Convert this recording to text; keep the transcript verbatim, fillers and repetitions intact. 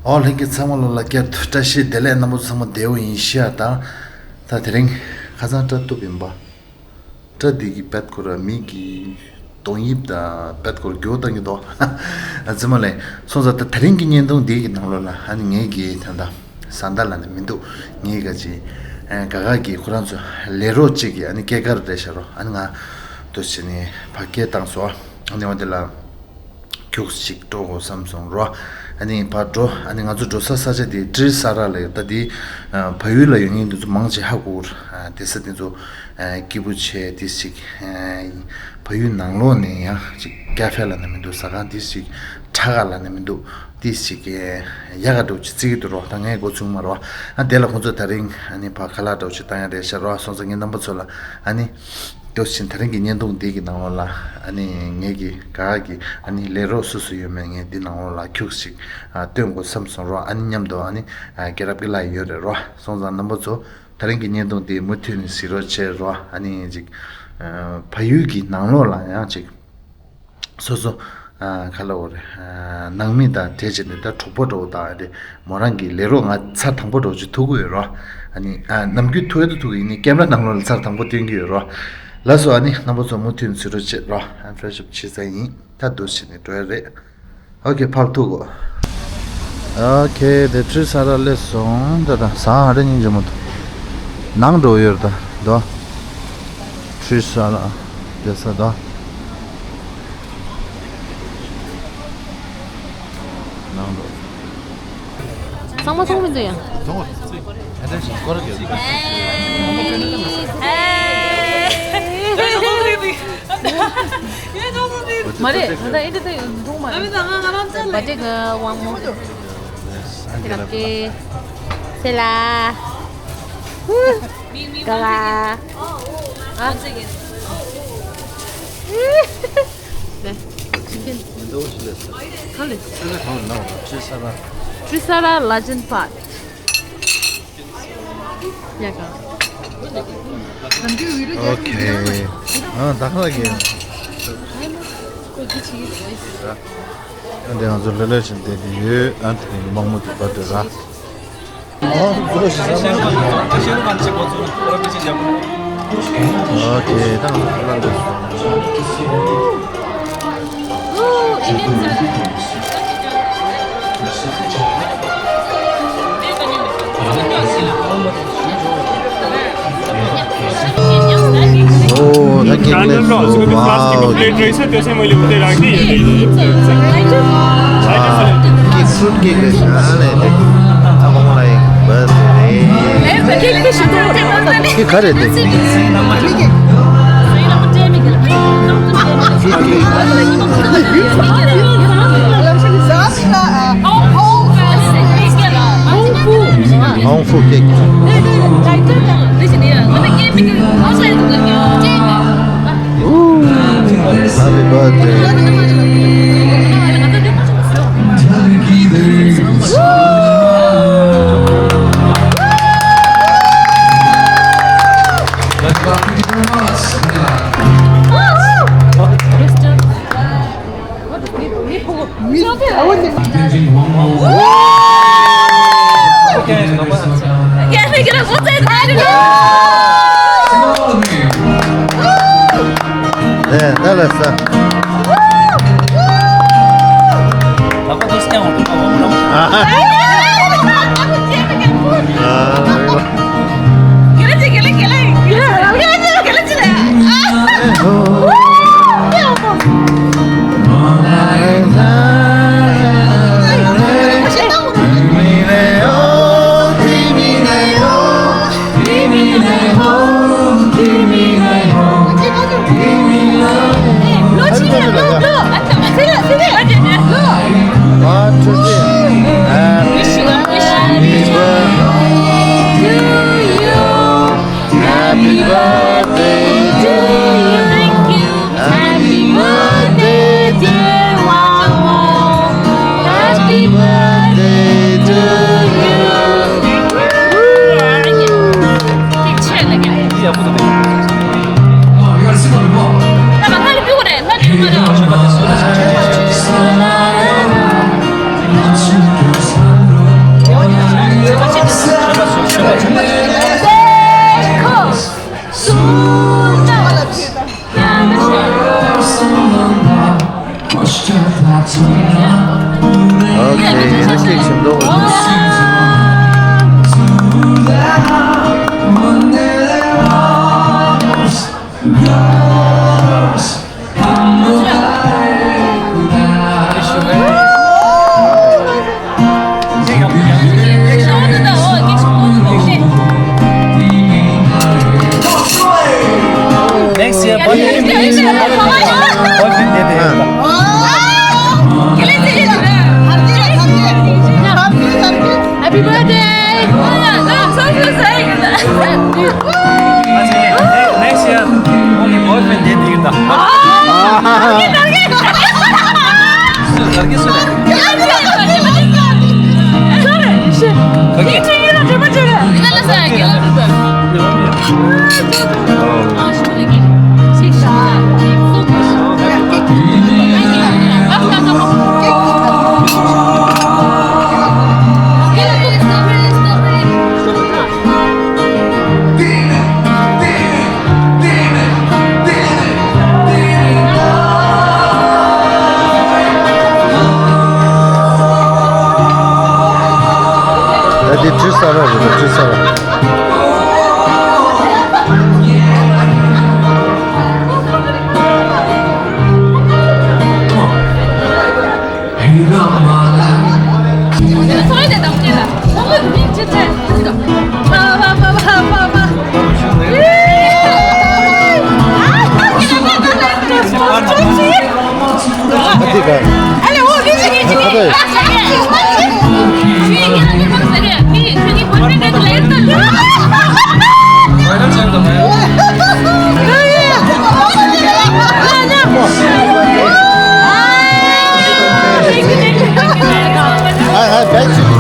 ཨོ་ལྷན་རྒྱས་ཚང་མ་ལོ་ལ་བསྐྱར་དུ་བཀྲ་ཤིས་བདེ་ལེགས། རྣམ་པ་ཚོ་ཚང་མ་བདེ་པོ་ཡིན་ཤག་ད། ད་དེ་རིང་ཁ་སང་སྐྲ་གཏུབ་ཡིན་པ། སྐྲ་འདི་གི་བེད་ཁོ་ར་མི་གི་གདོང་དབྱིབས་དང་བེད་ཁོ་ར་འགྱུར་བ་བཏང་གི་འདུག་ཨ་ཙི་མ་ལེ། སོང་ཙང་ད་དེ་རིང་གི་བརྙན་ཐུང་འདི་གི་ནང་ལོགས་ལ་ཨ་ནི་ངེད་ཀྱི་ད་ད་བཟའ་ཟླ་ལབ་ནས་མི་འདུག་ངེད་ག་ཅི་ཨ་ག་ག་གི་ཁོ་རང་ཚོ་ལས་རོགས་གཅིག་གི་ཨ་ནི་སྐྱེས་སྐར་རེད་ཤག་རོ། ཨ་ནི་ང་དུ་བྱས་ནས་ཕ་སྐད་བཏང་སོང་། ཨ་ནི་འོ་དེ་ལ་ཁྱུག་ཅིག་འགྲོ་དགོས་བསམ་སོང་རོ། ཨ་ནི་ཕར་འགྲོ། ཨ་ནི་ང་ཚོ་འགྲོ་ས་ས་ཆ་དེ་ཏྲི་ས་ར་ལ་ཡོད། ད་དེ་ཨ་བལ་ཡུལ་ལ་ཡོད་མཁན་དེ་ཚོ་མང་ཆེ་ཧ་གོ་གི་རེད། ཨ་དེ་ས་དེ་ཚོ་ཨ་སྐྱིད་པོ་བྱས་དེ་ཞིག་ཨ་བལ་ཡུལ་ནང་ལོགས་ནས་ཡང་ཅིག་ཀ་ཧྥེ་ལབ་ན་མི་འདུག་ཟ་ཁང་དེ་ཞིག་ཁྲ་ག་ལབ་ན་མི་འདུག་དེ་ཞིག་ཡག་ག་འགྲོ་ཅིག་བརྩི་གི་འདུག་རོ། ད་ངས་འགོ་ཚུགས་མ་རོ། ཨ་དེ་ལ་ཁོང་ཚོ་དེ་རིང་ཨ་ནི་ཕར་ཁ་ལག་འདྲ་བོ་ཅིག་བཏང་ཡ་རེད་ཤག་རོ། སོང་ཙང་ངས་རྣམ་པ་ཚོ་ལ་ཨ་ནི། དེ་བཞིན་དེ་རིང་གི་བརྙན་ཐུང་འདི་གི་ནང་ལོགས་ལ་ཨ་ནི་ངེད་ཀྱི་ག་གི་ཨ་ནི་ལས་རོགས་སུ་སུ་ཡོད་མེད་ངས་འདི་ནང་ལོགས་ལ་ཁྱུག་ཅིག་ཨ་སྟོན་དགོས་བསམ་སོང་རོ། ཨ་ནི་མཉམ་དུ་ཨ་ནི་ཨ་རྒྱལ་རབས་ཀྱི་ལ་ཡོད་རེད་རོ། སོང་ཙང་རྣམ་པ་ཚོ་དེ་རིང་གི་བརྙན་ཐུང་འདི་མུ་མཐུད་ནས་གཟིགས་རོགས་བྱེད་རོ། ཨ་ནི་ཅིག་ཨ་བལ་ཡུལ་གྱི་ནང་ལོགས་ལ་ཡང་ཅིག་སོ་སོ་ཨ་ག་ལབ་དགོས་རེད། ཨ་ནང་མི་དང་འབྲེལ་བྱས་ནས་ད་གྲོགས་པོ་འདྲ་བོ་དང་རེད། མོ་རང་གི་ལས་རོགས་ང་ཚར་དང་པོ་འདྲ་བོ་ཅིག་ཐུག་གི་ཡོད་རོ། ཨ་ནི་ཨ་ནམ་རྒྱུན་ཐུག་ཡ་ད་ཐུག་གི་ཡིན་ནི་ཀེམ་ར་ནང་ལོགས་ལ་ཚར་དང་པོ་སྟོན་གི་ཡོད་རོ། ལགས་སོ། ཨ་ནི་རྣམ་པ་ཚོ་མུ་མཐུད་ནས་གཟིགས་རོགས་བྱེད་རོ། ཨ་ཕེ་རེ་ཤི་ཨབ་བྱེད་ས་ཡིན། ད་འདུག་བྱས་ནས་འགྲོ་ཡ་རེད། ཨོ་ཁེ། ཕར་ཐུག་གོ། ཨོ་ཁེ། དེ་ཏྲི་ས་ར་སླེབས་སོང་། ད་ད་ཟ་ཨ་རེ་སྙིང་རྗེ་མོ་འདུག་ནང་འགྲོ་ཡོད་རེད་ད་དོ། ཏྲི་ས་ར་སླེབས་ས་དོ། ནང་འགྲོ། ཚང་མ་མཐོང་མི་འདུག་ཡ། མཐོང་བ་ཚིག་ཨ་ད་ཞིག་སྐོར་གྱི། མ་རེད། ད་ལྟ་ཨེ་འདྲ་ད་མཐོང་མ་རེད། བ་ཏི་ག་དབང་མོ། དེ་ལ་ཀེ། སེ་ལ། ཧུ། ག་ལ། ཨ། ནས། ཅི་ཀེན། མི་འདུག་ཞིག་ལས་ས། ག་ལས། ས་ཆ་གང་ལ་ནང་ལ་ཏྲི་ས་ར། ཏྲི་ས་ར་ལེ་ཇེན་པཱརྐ། ཡ་ག་ཨོ་ཁེ། ཨ་ད་ག་ལ་གེ། ཨ་འདི་ང་ཚོ་ལྷོད་ལྷོད་བྱས་བསྡད་ཀྱི་ཡོད། ཨ་དེ་རིང་མང་མོ་དེ་བར་དུ་ར། ཨོ་ཁེ། ད་ང་ཚོ་ལྷོད་ལྷོད་སོང་། ཨོ་ད་ཀེག་སླེབས་སོང་། ཝའོ། ཀེག་ཕྲུཊ་ཀེག་རེད་ཤག་ལས་དེ། ཨ་ཁོ་མོ་ལ་ཡིན་བར་ཐི་ཌེ། ཀེག་ག་རེ་དེ། ཧོང་ཧྥུ་ཀེག Happy birthday. ཆེ་མདོག Next year, boyfriend, next year, boyfriend, boyfriend, boyfriend, Happy birthday! Next year, only boyfriend date you know. ད་དེ་བྲིས་ས་ར་རེད། བྲིས་ས་ར། Hi, hi, back to